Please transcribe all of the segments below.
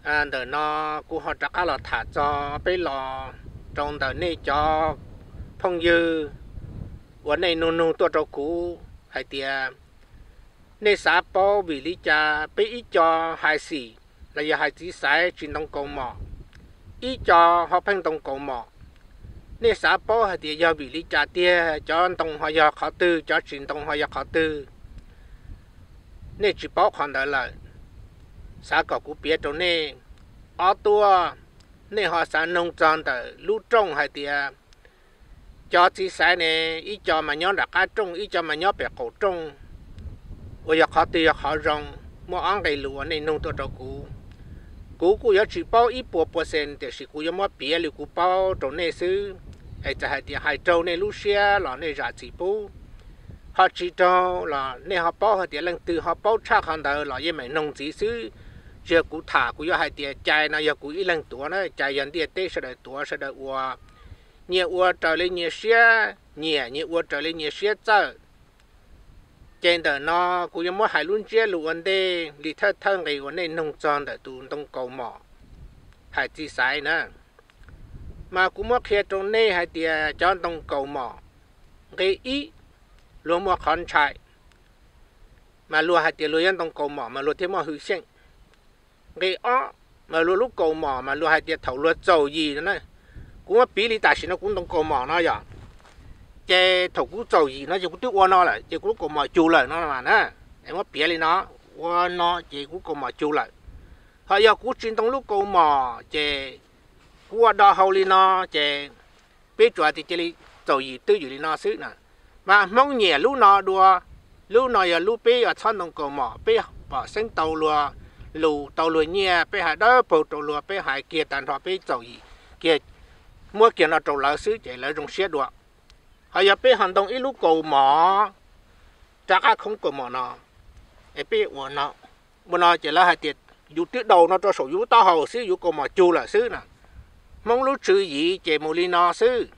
Ntawm no kuv ho rov qab los tham txog peb los rau ntawm nej cov phooj ywg uas nej nug nug tuaj rau kuv hais tias nej xav paub vim li cas peb ib co hais xim los yog hais txiv xaiv tsis ntoo kaus mom, ib co ho pheej ntoo kaus mom. Nej xav paub hais tias yog vim li cas tiag, cov ntoo ho yog qhov twg, cov tsis ntoo ho yog qhov twg. Nej tsis paub qhov ntawd lawm, xav kom kuv piav rau nej. Ob tuaj, nej ho xav noog txog ntawm lub rooj hais tias cov txiv xaiv ne, ib co mas nyob nram qab rooj, ib co mas nyob pem qaum rooj, uas yog qhov twg yog qhov zoo. Muaj ob nqe lus uas nej nug tuaj rau kuv, kuv kuj yuav tsis paub ib puas percent, tiam sis kuv yuav muab piav li kuv paub rau nej xwb. Es txawm hais tias hais raug nej lub siab los nej zam txim pub, ho tsis raug los nej ho paub hais tias leej twg ho paub tshaj qhov ntawd los yeej meem noog ntxiv xwb. Tsis yog kuv tham kuv yuav hais tias cai no yog kuv ib leeg tuav na, cai yog ntiaj teb sawv daws tuav sawv daws ua, nyias ua raws li nyias siab nyiam, nyias ua raws li nyias siab txawj. Ces ntawm no kuv yuav muab hais lub ntsiab lus ua ntej li thawj thawj nqe uas nej nug txog ntawm tus ntoo kaus mom hais txiv xaiv na. Mas kuv muab qhia rau nej hais tias cov ntoo kaus mom, nqe ib, luag muaj qhov ntshai, mas luag hais tias luag yuav ntoo kaus mom mas luag thiaj muaj hwj xyeej. Nqe ob, mas luag lub kaus mom mas luag hais tias thaum luag txaus yim no na, kuv muab piv li tam sim no kuv ntoo kaus mom no yog, ces thaum kuv txaus yim no ces kuv twb ua no lawm ces kuv lub kaus mom cug lawm no na. Muab piav li no, ua no ces kuv kaus mom cug lawm. Ho yog kuv tsis ntoo lub kaus mom ces kuv ua do hau li no, ces peb tsuas tias cia li txaus yim twj ywm li no xwb na. Mas Hmoob nyiam lub no dua, lub no yog lub peb yuav txhob ntoo kaus mom, peb pom xeeb tau luag lus tau luag nyiaj, peb hais dawb paug rau luag, peb hais kiag tag nrho peb txaus yim kiag, muab kiag no rau lawv xwb ces lawv zoo siab dua. Ho yog peb ho ntoo ib lub kaus mom rov qab khoob kaus mom no, es peb ua no, ua no ces lawv hais tias yus twb daus no rau saum yus taub hau xwb, yus kaus mom cug lawm xwb na. Hmoob lub tswv yim ces mus li no xwb.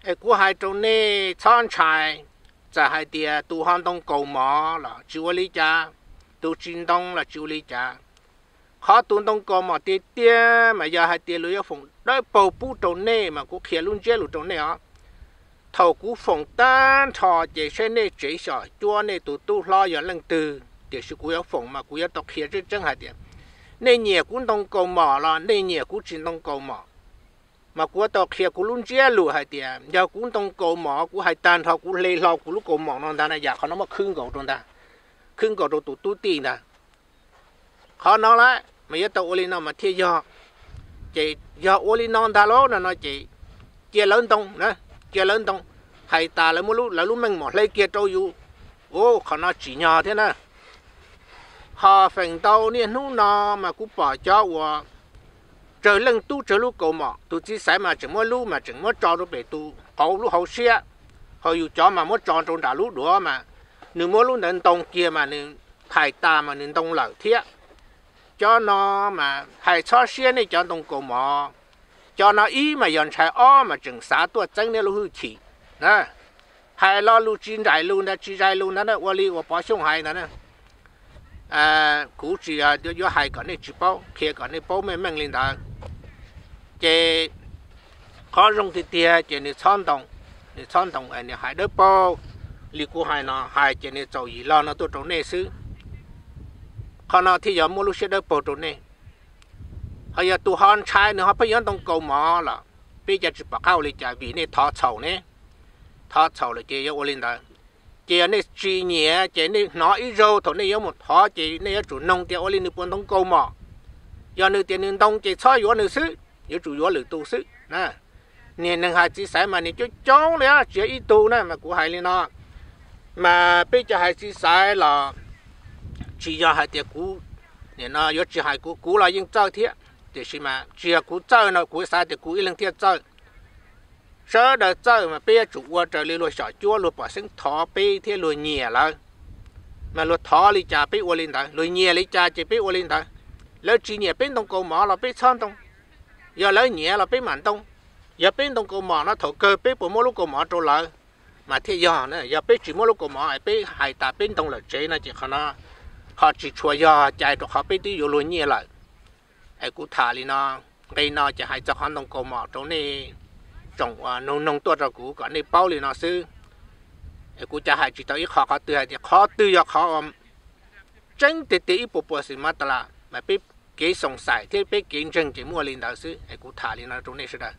Es kuv hais rau nej txhob ntshai, txawm hais tias tus ho ntoo kaus mom los tsis ua li cas, tus tsis ntoo los tsis ua li cas. Qhov tus ntoo kaus mom tiag tiag mas yog hais tias luag yuav foom dawb paug pub rau nej mas kuv qhia lub ntsiab lus rau nej os. Thaum kuv foom tag nrho ces saib nej tsev xyom cuab nej tus tub hlob yog leej twg, tiam sis kuv yuav foom mas kuv yuav tau qhia tseeb tseeb hais tias nej nyiam kuv ntoo kaus mom los nej nyiam kuv tsis ntoo kaus mom, mas kuv yuav tau qhia kuv lub ntsiab lus hais tias yog kuv ntoo kaus mom, kuv hais tag nrho kuv hle hlo kuv lub kaus mom no ntag na, yam qhov no muab khwb nkaus rau ntag, khwb nkaus rau tus tub tij ntag. Qhov no lawm mas yuav tau ua li no mas thiaj yog. Ces yog ua li no ntag lauj no no ces cia lawv ntoo, cia lawv ntoo, hais tas lawv muab lawv lub meej mom hle kiag rau yus. Ua qhov no tsim nyog thiab na. Ho feem ntau niaj hnub no mas kuv pom cov uas tsawg leej tub tsawg lub kaus mom, tus txiv xaiv mas tseem muab lub mas tseem muab tso rau pem tus qauv lub hauv siab, ho yus cov mas muab tso rau nram lub duav mas nws muab lub ntawd ntoo kiag mas nws hais tas mas nws ntoo lawm thiab. Cov no mas hais txhob siab nej cov ntoo kaus mom. Cov no ib mas yog ntshai, ob mas tseem xav tuaj txeeb nej lub hwj chim. Hais lo lus tsis nraim lus ntag, tsis zais lus ntag na, ua li uas Pov Xyooj hais ntag na. Kuv tsis yuav hais kom nej tsis paub, qhia kom nej paub meej meej li ntawd. Ces qhov zoo tiag tiag ces nws txhob ntoo, nws txhob ntoo, nws hais dawb paug li kuv hais no, hais ces nws txaus yim lo no tuaj rau nej xwb. Qhov no thiaj yog muab lub siab dawb paug rau nej. Ho yog tus ho ntshai nws ho pheej yuav ntoo kaus mom los peb cov tsis pom qab ua li cas vim nej thov txhaum ne. Thov txhaum lawm ces yuav ua li ntawd. Ces yog nej tsis nyiam ces nej hnov ib zaug thaum nej yuav mus thov ces nej yuav tsum noog tias ua li nws puas ntoo kaus mom. Yog nws tias nws ntoo ces txhob yuav nws xwb, yuav tsum yuav lwm tus xwb. Niag neeg hais txiv xaiv mas niag coob coob li, tsis yog ib tug na mas kuv hais li no. Mas peb cov hais txiv xaiv los tsis yog hais tias kuv, nim no yuav tsis hais kuv, kuv los yeej txawj thiab, tiam sis mas tsis yog kuv txawj no kuv xav tias kuv ib leeg thiaj txawj. Sawv daws txawj mas peb yuav tsum ua raws li luag xyom cuab luag pom xeeb thov peb thiab luag nyiam lawv. Mas luag thov li cas peb ua li ntawd, luag nyiam li cas ces peb ua li ntawd. Lawv tsis nyiam peb ntoo kaus mom los peb txhob ntoo, yog lawv nyiam los peb mam ntoo. Yog peb ntoo kaus mom no thaum kawg peb puas muab lub kaus mom rau lawv mas thiaj yog. Yog peb tsis muab lub kaus mom, peb hais tas peb ntoo lawm tsev no ces qhov no ho tsis tshua yog cai rau qhov peb twb yuav luag nyiaj lawm. Es kuv tham li no, nqe no ces hais txog qhov ntoo kaus mom rau nej tsoom uas noog noog tuaj rau kuv kom nej paub li no xwb. Es kuv cov hais tsis tau ib qho qhov twg hais tias qhov twg yog qhov tseeb tiag tiag ib puas puas xim mas tas las mas peb kev xoom xaim thiab peb kev ntseeg ces muaj li ntawd xwb. Es kuv tham li no rau nej sawv daws.